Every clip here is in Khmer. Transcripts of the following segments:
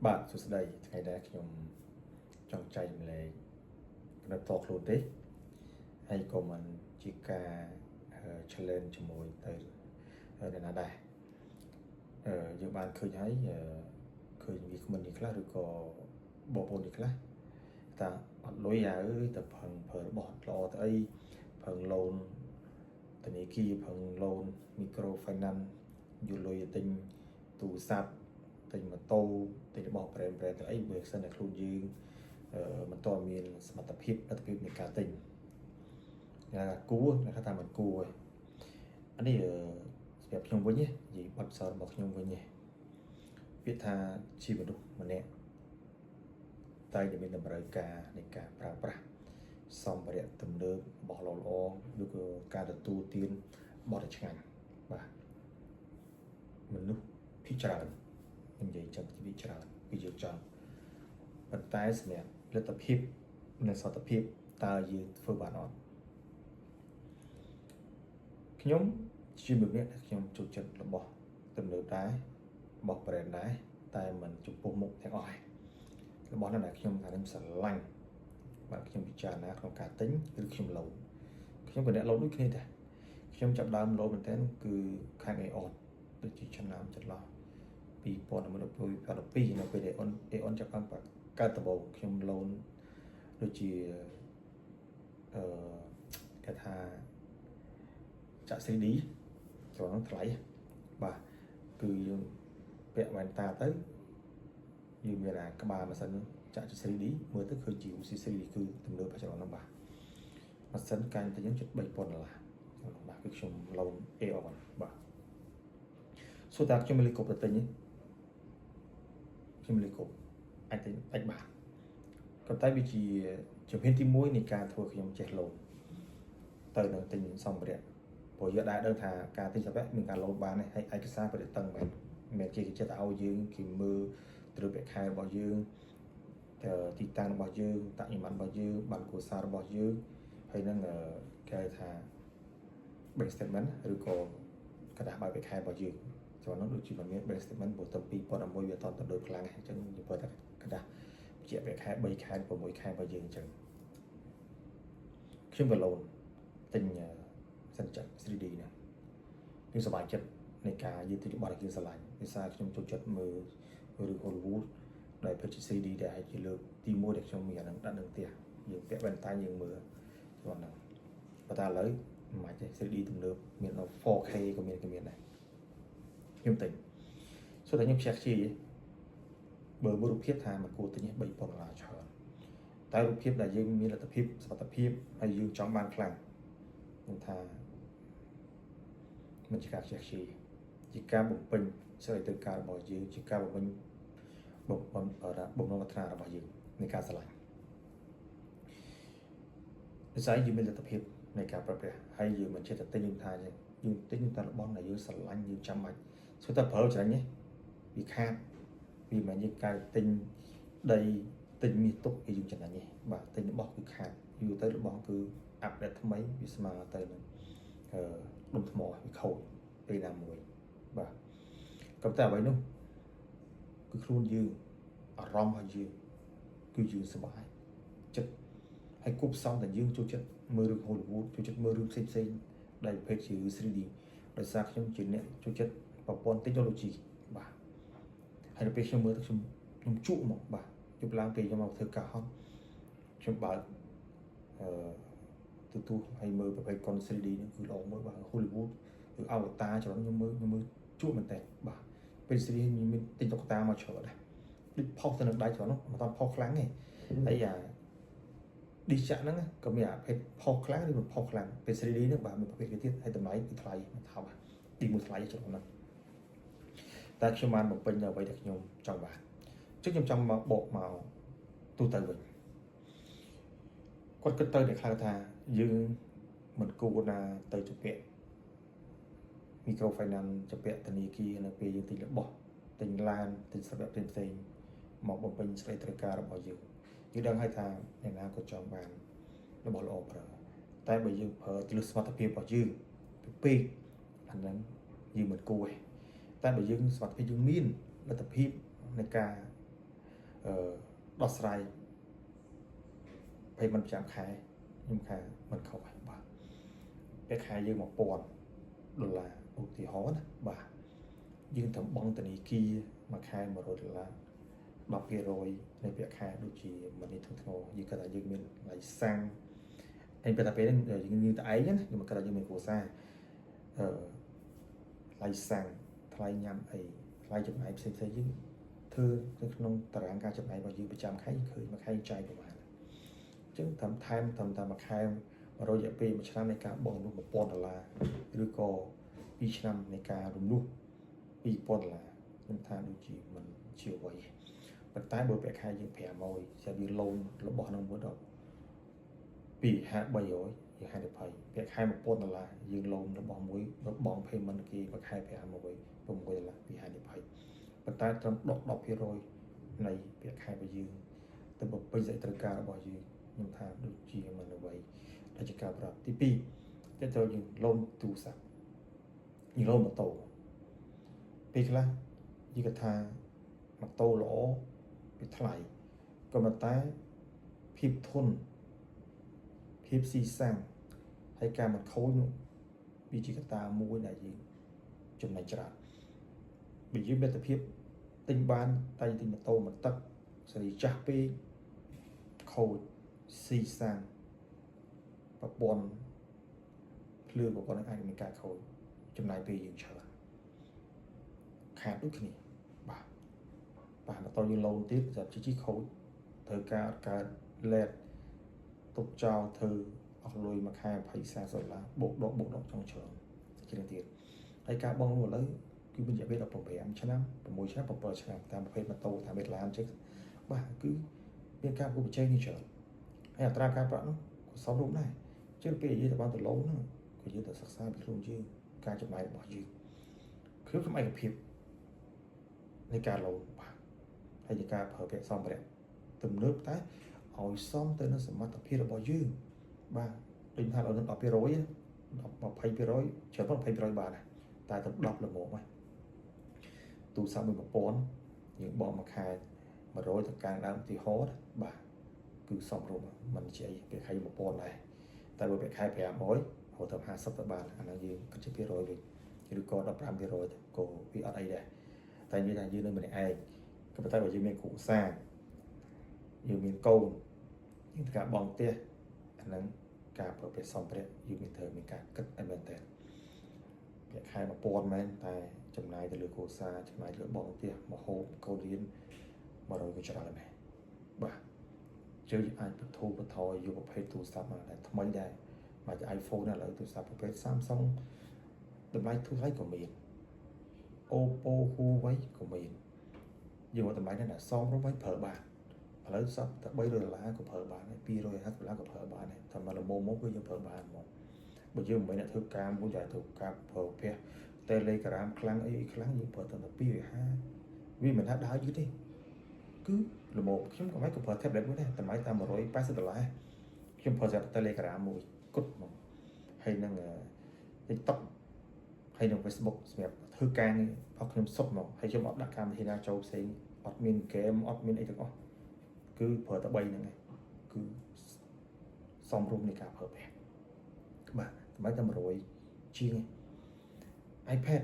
បាទសួស្តីថ្ងៃនេះខ្ញុំចង់ចែករំលែកកំណត់តខ្លួនទេហើយក៏មិនជាការ challenge ជាមួយទៅអ្នកណាដែរយើងបានឃើញហើយឃើញវាគ្មិននេះខ្លះឬក៏បងប្អូននេះខ្លះថាអត់លុយអើយតែប្រឹងប្រើរបស់ល្អទៅអីប្រឹង loan ធនាគារប្រឹង loan micro finance យកលុយទៅទិញទូរស័ព្ទទិញម៉ូតូទិញរបស់ brand brand ទៅអីបើសិនតែខ្លួនយើងមិនតមានសមត្ថភាពលទ្ធភាពនៃការទិញគេថាគួរគេថាមិនគួរទេអានេះសម្រាប់ខ្ញុំវិញនិយាយបទពិសោធន៍របស់ខ្ញុំវិញទេពាក្យថាជាមនុស្សម្នាក់តែតែមានតម្រូវការនៃការប្រើប្រាស់សម្ភារៈទំនើបរបស់ល្អៗឬក៏ការទទួលទានរបស់ដែលឆ្ងាញ់បាទមនុស្សភាគច្រើនខ្ញុំនិយាយចឹងភាគច្រើនគឺយើងចង់ប៉ុន្តែសម្រាប់លទ្ធភាពនិងសត្ថភាពតើយើងធ្វើបានអត់ខ្ញុំជាម្នាក់ដែលខ្ញុំចូលចិត្តរបស់ទំនើបដែររបស់ brand ដែរតែមិនចំពោះមុខទាំងអស់ឯងរបស់នោះដែលខ្ញុំថាខ្ញុំស្រឡាញ់បាទខ្ញុំពិចារណាក្នុងការទិញឬខ្ញុំ loan ខ្ញុំក៏អ្នក loan ដូចគ្នាដែរខ្ញុំចាប់ដើម loan មែនទែនគឺខាង AEON ដូចជាឆ្នាំចន្លោះ2011 2012នៅពេលដែល AEON AEON ចាប់ដើមកើតដំបូងខ្ញុំ loan ដូចជាអឺគេថាចាក់ 3D ចូលហ្នឹងថ្លៃបាទគឺយើងពាក់វ៉ែនតាទៅយើងមានអាក្បាលម៉ាស៊ីនចាក់ជា 3D មើលទៅឃើញជា 3D គឺទំនើបបច្ចុប្បន្នហ្នឹងបាទម៉ាស៊ីនកាញ់ទៅយើងជិត3000ដុល្លារបាទគឺខ្ញុំ loan AEON បាទសួរតើខ្ញុំមានលុយគ្រប់ទៅទិញទេខ្ញុំមានលុយគ្រប់អាចទិញអាចបានក៏តែវាជាជំហានទី1នៃការធ្វើខ្ញុំចេះ loan ទៅនឹងទិញសម្ភារៈព្រោះយើងដែរដឹងថាការទិញសម្ភារៈមានការ loan បានហើយឯកសារប្រតិតឹងមែនមិនគេចិត្តឲ្យយើងគេមើលត្រូវប្រាក់ខែរបស់យើងទីតាំងរបស់យើងតញ៉ាំរបស់យើងបានគ្រួសាររបស់យើងហើយនឹងគេហៅថា bank statement ឬក៏ក្រដាសបើកប្រាក់ខែរបស់យើងចំនួននោះដូចជាមិនមាន bank statement ព្រោះទៅ2011វាអត់ទៅដូចខ្លាំងអញ្ចឹងយើងប្រើតែក្រដាសបញ្ជាក់ប្រាក់ខែ3ខែ6ខែរបស់យើងអញ្ចឹងខ្ញុំក៏ loan ទិញសិនចាក់ 3D ហ្នឹងខ្ញុំសប្បាយចិត្តនៃការយើងទិញរបស់ដែលយើងស្រឡាញ់ដោយសារខ្ញុំចូលចិត្តមើលរឿង Hollywood ដែលពិតជា 3D ដែលជាលើកទី1ដែលខ្ញុំមានអាហ្នឹងដាក់នឹងផ្ទះយើងពាក់វ៉ែនតាយើងមើលចំហ្នឹងប៉ុន្តែឥឡូវមិនបាច់ទេ 3D ទំនើបមានដល់ 4K ក៏មានក៏មានដែរខ្ញុំទិញសួរតែខ្ញុំខ្ជះខ្ជាយបើមើលរូបភាពថាมันគួរទិញ3000ដុល្លារច្រើនតែរូបភាពដែលយើងមានលទ្ធភាពសមត្ថភាពហើយយើងចង់បានខ្លាំងខ្ញុំថាមិនជាការខ្ជះខ្ជាយជាការបំពេញសេរីត្រូវការរបស់យើងជាការបំពេញបំបំបំណងប្រាថ្នារបស់យើងនៃការស្រឡាញ់ដោយសារយើងមានលទ្ធភាពនៃការប្រើប្រាស់ហើយយើងមិនចេះតែទិញយើងថាយើងទិញតែរបស់ដែលយើងស្រឡាញ់យើងចាំបាច់ស្គាល់តែប្រើច្រាញ់ទេវាខាតវាមិនមែនយើងការទិញដីទិញមាសទុកឲ្យយើងចំណេញទេបាទទិញរបស់គឺខាតយូរទៅរបស់គឺ update ថ្មីវាស្មើទៅនឹងអឺដុំថ្មវាខូចពេលណាមួយបាទក៏តែអ្វីនោះគឺខ្លួនយើងអារម្មណ៍របស់យើងគឺយើងសប្បាយចិត្តហើយគប់ផ្សំតែយើងចូលចិត្តមើលរឿង Hollywood ចូលចិត្តមើលរឿងផ្សេងផ្សេងដែលប្រភេទជា 3D ដោយសារខ្ញុំជាអ្នកចូលចិត្តប្រព័ន្ធ technology បាទហើយដល់ពេលខ្ញុំមើលទៅខ្ញុំខ្ញុំជក់មកបាទជប់ឡើងពេលខ្ញុំមកធ្វើការហត់ខ្ញុំបើកអឺទូទូហើយមើលប្រភេទកុន 3D នេះគឺល្អមើលបាទ Hollywood ឬ Avatar ច្រើនខ្ញុំមើលខ្ញុំមើលជក់មែនតើបាទពេល 3D មានទិញតុក្កតាមកច្រើនដែរដូចផុសទៅនឹងដៃច្រើននោះមិនតាន់ផុសខ្លាំងទេហើយអាឌីចាក់ហ្នឹងក៏មានអាភេទផុសខ្លាំងឬមិនផុសខ្លាំងពេល 3D ហ្នឹងបាទមានប្រភេទគេទៀតហើយតម្លៃគឺថ្លៃមិនថោកទីមួយថ្លៃច្រើនណាស់តែខ្ញុំបានបំពេញនៅអ្វីដែលខ្ញុំចង់បានអញ្ចឹងខ្ញុំចង់មកបកមកទូទៅវិញគាត់គិតទៅអ្នកខ្លះថាយើងមិនគួរណាទៅជំពាក់ micro finance ជំពាក់ធនាគារនៅពេលយើងទិញរបស់ទិញឡានទិញសម្ភារៈផ្សេងៗមកបំពេញសេចក្តីត្រូវការរបស់យើងយើងដឹងហើយថាអ្នកណាក៏ចង់បានរបស់ល្អប្រើតែបើយើងប្រើទៅលើសមត្ថភាពរបស់យើងពេកអាហ្នឹងយើងមិនគួរទេតែបើយើងសមត្ថភាពយើងមានលទ្ធភាពនៃការ ដោះស្រាយ payment ប្រចាំខែខ្ញុំថាមិនខុសហើយបាទពេលខែយើង1000ដុល្លារឧទាហរណ៍ណាបាទយើងត្រូវបង់ធនាគារមួយខែ100ដុល្លារ10%នៃប្រាក់ខែដូចជាមិននេះធ្ងន់ធ្ងរយើងគាត់ថាយើងមានថ្លៃសាំងហើយពេលតែពេលហ្នឹងយើងយើងតែឯងណាខ្ញុំគាត់ថាយើងមានគ្រួសារថ្លៃសាំងថ្លៃញ៉ាំអីថ្លៃចំណាយផ្សេងផ្សេងយើងធ្វើនៅក្នុងតារាងការចំណាយរបស់យើងប្រចាំខែឃើញមួយខែចាយប្រហែលអញ្ចឹងត្រឹមថែមត្រឹមតែមួយខែ100រយៈពេលមួយឆ្នាំនៃការបង់រំលោះ1000ដុល្លារឬក៏2ឆ្នាំនៃការរំលោះ2000ដុល្លារខ្ញុំថាដូចជាមិនជាអ្វីប៉ុន្តែបើប្រាក់ខែយើង500ចាំយើង loan របស់នឹងមួយដល់2 5 300យើងហានិភ័យប្រាក់ខែ1000ដុល្លារយើង loan របស់មួយបង់ payment គេមួយខែ500 6ដុល្លារពីហានិភ័យប៉ុន្តែត្រឹមដក10%នៃប្រាក់ខែរបស់យើងទៅបំពេញសេចក្តីត្រូវការរបស់យើងខ្ញុំថាដូចជាមិនអ្វីដែលជាការប្រាប់ទី2តើត្រូវយើង loan ទូរស័ព្ទយើង loan ម៉ូតូពេលខ្លះយើងក៏ថាម៉ូតូល្អវាថ្លៃក៏ប៉ុន្តែភាពធន់ភាពស៊ីសាំងហើយការមិនខូចនោះវាជាកត្តាមួយដែលយើងចំណេញច្រើនបើយើងមានលទ្ធភាពទិញបានតែទិញម៉ូតូមួយទឹកសេរីចាស់ពេកខូចស៊ីសាំងប្រព័ន្ធភ្លើងប្រព័ន្ធអាចមានការខូចចំណាយពេលយើងច្រើនខាតដូចគ្នាបាទបាទម៉ូតូយើង loan ទៀតសម្រាប់ជីជីខូចត្រូវការអត់កើតលេតទុកចោលធ្វើអស់លុយមួយខែ20 40ដុល្លារបូកដកបូកដកចង់ច្រើនជាងទៀតហើយការបង់នោះឥឡូវគឺមានរយៈពេល15ឆ្នាំ6ឆ្នាំ7ឆ្នាំតាមប្រភេទម៉ូតូតាមមេឡានចឹងបាទគឺមានការប្រកួតប្រជែងនេះច្រើនហើយអត្រាការប្រាក់នោះក៏សមរម្យដែរជាងពេលនិយាយទៅបានទៅ loan ហ្នឹងក៏យើងត្រូវសិក្សាពីខ្លួនយើងការចំណាយរបស់យើងគឺខ្ញុំឯកភាពនៃការ loan បាទហើយជាការប្រើប្រាស់សម្ភារៈទំនើបតែឲ្យសមទៅនឹងសមត្ថភាពរបស់យើងបាទដូចថាដល់10% 10 20%ច្រើន20%បានតែទៅ10ល្មមហើយទូរស័ព្ទមួយ1000យើងបង់មួយខែ100ទៅកាងដើមឧទាហរណ៍បាទគឺសមរម្យមិនជាអីពេលខែ1000ដែរតែបើពេលខែ500រហូតដល់50ទៅបានអាហ្នឹងយើងគិតជាភាគរយវិញឬក៏15%ទៅក៏វាអត់អីដែរតែនិយាយថាយើងនៅម្នាក់ឯងក៏ប៉ុន្តែបើយើងមានគ្រួសារយើងមានកូនយើងត្រូវការបង់ផ្ទះអាហ្នឹងការប្រើប្រាស់សម្ភារៈយើងមានត្រូវមានការគិតឲ្យមែនតើប្រាក់ខែ1000មែនតែចំណាយទៅលើគ្រួសារចំណាយលើបង់ផ្ទះមហូបកូនរៀន100ក៏ច្រើនដែរបាទជឿអាចបធូរបថយយកប្រភេទទូរស័ព្ទមកដែលថ្មីដែរមក iPhone ឥឡូវទូរស័ព្ទប្រភេទ Samsung តម្លៃធូរថ្លៃក៏មាន Oppo Huawei ក៏មានយើងមកតម្លៃនេះសមរម្យឲ្យប្រើបានឥឡូវសពតែ300ដុល្លារក៏ប្រើបានដែរ250ដុល្លារក៏ប្រើបានដែរតែមកល្មមមកគឺយើងប្រើបានហ្មងបើយើងមិនមែនអ្នកធ្វើការមួយដែលធ្វើការប្រើប្រាស់ Telegram ខ្លាំងអីខ្លាំងយើងប្រើតែ250វាមិនថាដើរយឺតទេគឺល្មមខ្ញុំក៏មិនក៏ប្រើ tablet មួយដែរតម្លៃតែ180ដុល្លារខ្ញុំប្រើសម្រាប់ Telegram មួយគត់ហ្មងហើយនឹង TikTok ហើយនឹង Facebook សម្រាប់ធ្វើការងាររបស់ខ្ញុំសុទ្ធហ្មងហើយខ្ញុំអត់ដាក់កម្មវិធីណាចូលផ្សេងអត់មានហ្គេមអត់មានអីទាំងអស់គឺប្រើតែ3ហ្នឹងឯងគឺសមរម្យនៃការប្រើប្រាស់បាទតម្លៃតែ100ជាងឯង iPad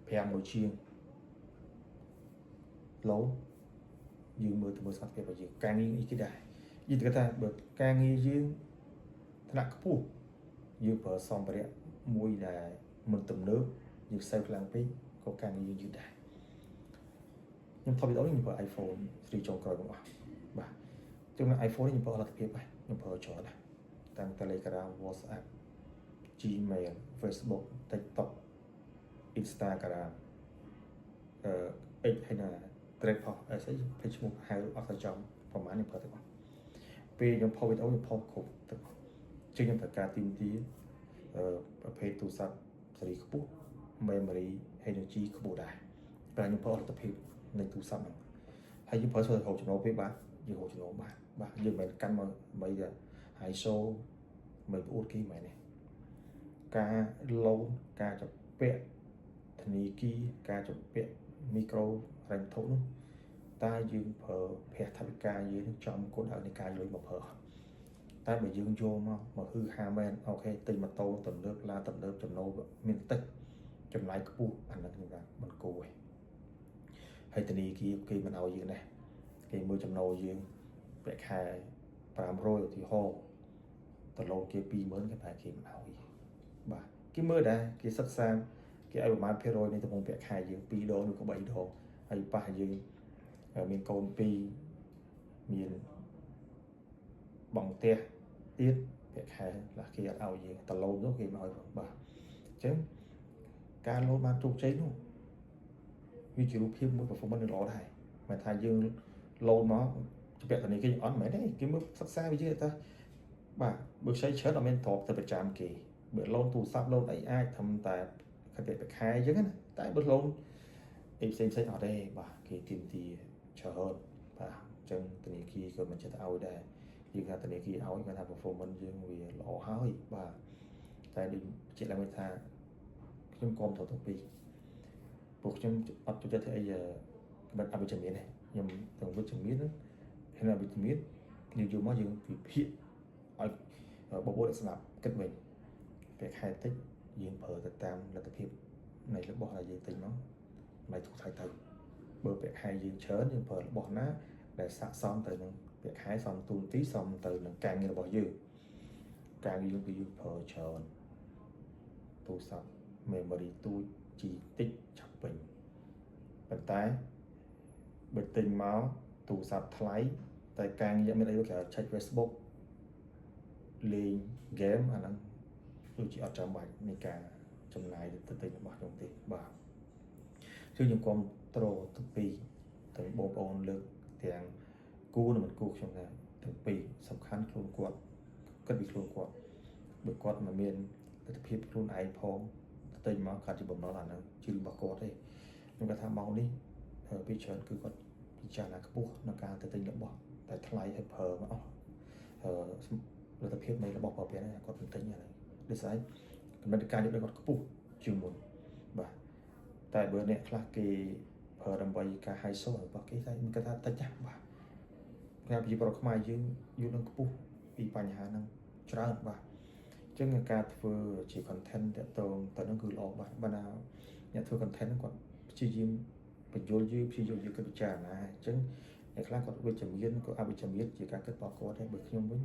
500ជាងឡូយើងមើលទៅមើលសមត្ថភាពរបស់យើងការងារអីគេដែរយើងគិតថាបើការងារយើងថ្នាក់ខ្ពស់យើងប្រើសម្ភារៈមួយដែលមិនទំនើបយើងសេវខ្លាំងពេកក៏ការងារយើងយឺតដែរខ្ញុំថតវីដេអូនេះខ្ញុំប្រើ iPhone ស៊េរីចុងក្រោយរបស់បាទចំណែក iPhone នេះខ្ញុំប្រើលទ្ធភាពដែរខ្ញុំប្រើច្រើនណាស់ទាំង Telegram WhatsApp Gmail Facebook TikTok Instagram X ហើយណា Thread ផុសអីស្អីភ្លេចឈ្មោះហៅអត់ទៅចំប្រហែលខ្ញុំប្រើទាំងអស់ពេលខ្ញុំផុសវីដេអូខ្ញុំផុសគ្រប់ទាំងអស់ជាងខ្ញុំត្រូវការទីមទាប្រភេទទូរស័ព្ទស៊េរីខ្ពស់ memory ហើយនឹង G ខ្ពស់ដែរតែខ្ញុំប្រើលទ្ធភាពនៃទូរស័ព្ទហ្នឹងហើយយើងប្រើធ្វើរកចំណូលពេលបាទយើងរកចំណូលបាទបាទយើងមិនមែនកាន់មកដើម្បីតែ high show មិនប្អូនគេមែនទេការ loan ការជំពាក់ធនាគារការជំពាក់មីក្រូហិរញ្ញវត្ថុនោះ តើយើងប្រើប្រាស់ថវិកាយើងនឹងចំគោលដៅនៃការលុយមកប្រើអត់តែបើយើងយកមកមកហឺហាមែន OK ទិញម៉ូតូទំនើបឡានទំនើបចំណូលមានតិចចំណាយខ្ពស់អានឹងខ្ញុំថាមិនគួរទេហើយធនាគារគេមិនឲ្យយើងដែរគេមើលចំណូលយើងប្រាក់ខែ500ឧទាហរណ៍តឡូគេ20000គេប្រហែលគេមិនឲ្យបាទគេមើលដែរគេសិក្សាគេឲ្យប្រមាណភាគរយនៃទំហំប្រាក់ខែយើង2ដងឬក៏3ដងហើយប៉ះយើងមានកូន2មានបងផ្ទះទៀតប្រាក់ខែខ្លះគេអត់ឲ្យយើងតឡូននោះគេមិនឲ្យផងបាទអញ្ចឹងការលោតបានជោគជ័យនោះវាជារូបភាពមួយ performance នឹងល្អដែរមិនថាយើងលោតមកជាពាក់ធនាគារអត់មែនទេគេមើលសិក្សាវាយឺតាបាទបើខ្ចីច្រើនអត់មានទ្រព្យទៅប្រចាំគេបើលោនទូរស័ព្ទលោនអីអាចធ្វើតែខតិប្រខែអញ្ចឹងណាតែបើលោនអីផ្សេងផ្សេងអត់ទេបាទគេទាមទារច្រើនបាទអញ្ចឹងធនាគារក៏មិនចិត្តឲ្យដែរយើងថាធនាគារឲ្យគាត់ថា performance យើងវាល្អហើយបាទតែដូចជាឡើងវិញថាខ្ញុំគាំទ្រទាំងពីរពួកខ្ញុំអត់ចូលចិត្តធ្វើអីមិនអវិជ្ជមានទេខ្ញុំទាំងវិជ្ជមានហើយអវិជ្ជមានយើងយកមកយើងវិភាគឲ្យបងប្អូនស្ដាប់គិតវិញពេលខែតិចយើងប្រើទៅតាមលទ្ធភាពនៃរបស់ដែលយើងទិញមកមិនធូរថ្លៃទៅបើប្រាក់ខែយើងច្រើនយើងប្រើរបស់ណាដែលស័ក្តិសមទៅនឹងប្រាក់ខែសមទូនទីសមទៅនឹងការងាររបស់យើងការងារយើងគឺយើងប្រើច្រើនទូរស័ព្ទ memory ទូចជីតិចឆាប់ពេញប៉ុន្តែបើទិញមកទូរស័ព្ទថ្លៃតែការងារមានអីគេឆែក Facebook លេង game អាហ្នឹងដូចជាអត់ចាំបាច់នៃការចំណាយទៅទិញរបស់ខ្ញុំទេបាទគឺខ្ញុំគាំទ្រទាំងពីរទាំងបងប្អូនលើកទាំងគូនិងមិនគូខ្ញុំថាទាំងពីរសំខាន់ខ្លួនគាត់គិតពីខ្លួនគាត់បើគាត់មិនមានលទ្ធភាពខ្លួនឯងផងទិញមកគាត់ជាបំណុលអាហ្នឹងជារបស់គាត់ទេខ្ញុំគាត់ថាមកនេះពីច្រើនគឺគាត់ពិចារណាខ្ពស់ក្នុងការទៅទិញរបស់តែថ្លៃឲ្យប្រើមកអស់អឺលទ្ធភាពនៃរបស់ប្រើប្រាស់ហ្នឹងគាត់មិនទិញហ្នឹងដូចស្អីកម្រិតការយល់ដឹងគាត់ខ្ពស់ជាងមុនបាទតែបើអ្នកខ្លះគេប្រើដើម្បីការ high so របស់គេតែមិនគាត់ថាតិចណាបាទគេប្រជាប្រដ្ឋខ្មែរយើងយល់ដឹងខ្ពស់ពីបញ្ហាហ្នឹងច្រើនបាទអញ្ចឹងការធ្វើជា content តាក់ទងទៅនឹងគឺល្អបាទបើណាអ្នកធ្វើ content ហ្នឹងគាត់ព្យាយាមបញ្យល់យើងព្យាយាមយើងគិតពិចារណាអញ្ចឹងអ្នកខ្លះគាត់វិជ្ជមានក៏អវិជ្ជមានជាការគិតរបស់គាត់ដែរបើខ្ញុំវិញ